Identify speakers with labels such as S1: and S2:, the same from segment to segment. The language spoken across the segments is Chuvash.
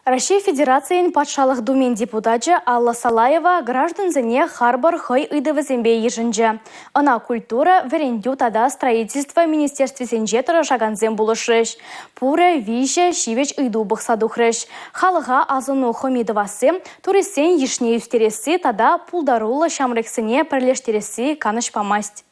S1: Раҫҫей Федерацийӗн Патшалӑх Думин депутачӗ Алла Салаева граждансене харпӑр хӑй ыйтӑвӗсемпе йышӑнчӗ. Ӑна культура, вӗрентӳ тата строительство министерствисенче тӑрӑшакансем пулӑшрӗҫ. Пурӗ виҫӗ ҫивӗч ыйту пӑхса тухрӗҫ. Халӑха асӑну хӑми тӑвасси, туристсен йышне ӳстересси тата пултаруллӑ ҫамрӑксене пӗрлештересси канӑҫ памасть.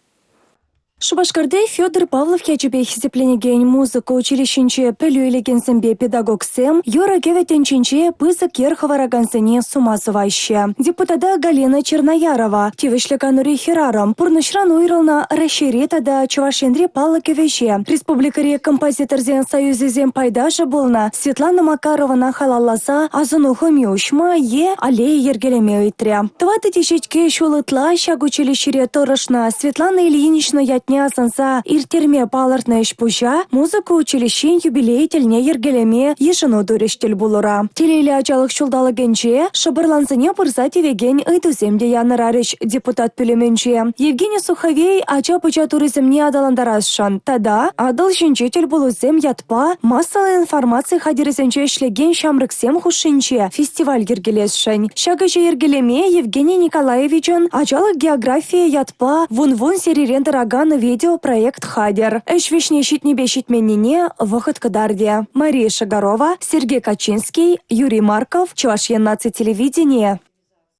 S2: Шупашкарти Федор Павлов ячӗпе хисепленекен музыка училищинче пӗлӳ илекенсемпе педагогсем юрӑ-кӗвӗ тӗнчинче пысӑк йӗр хӑваракансене сума сӑваҫҫӗ. Депутата Галина Черноярова, тивӗҫлӗ канури хӗрарӑм, пурнӑҫран уйрӑлнӑ Раҫҫейри тата Чӑваш Енри паллӑ кӗвӗҫе, республикӑри композиторсен союзӗсен пайташӗ пулнӑ Светлана Макаровӑна халалласа асӑну хӑми уҫма е аллея йӗркелеме ыйтрӗ. Тӑватӑ теҫетке ҫул ытла ҫак училищӗре тӑрӑшнӑ Светлана Ильинична ятне асӑнса ирттерме палӑртнӑ ӗҫ-пуҫа музыка училищин юбилейӗ тӗлне йӗркелеме йышӑну турӗҫ тӗл пулура. Телейлӗ ачалӑх ҫулталӑкӗнче шӑпӑрлансене пырса тивекен ыйтусем те янӑрарӗҫ депутат пӳлӗмӗнче. Евгений Суховей ача-пӑча туризмне аталантарасшӑн тата Атӑл ҫинчи тӗл пулусем ятпа массӑллӑ информаци хатӗрӗсенче ӗҫлекен ҫамрӑксем хушшинче фестиваль йӗркелесшӗн. Ҫак ӗҫе йӗркелеме Евгений Николаевичӑн «Ачалӑх географийӗ» ятпа вун-вун серирен тӑракан видеопроект хатӗр. Ӗҫ вӗҫне ҫитнипе ҫитменнине вӑхӑт кӑтартӗ. Мария Шагарова, Сергей Качинский, Юрий Марков, Чӑваш Ен наци телевиденийӗ.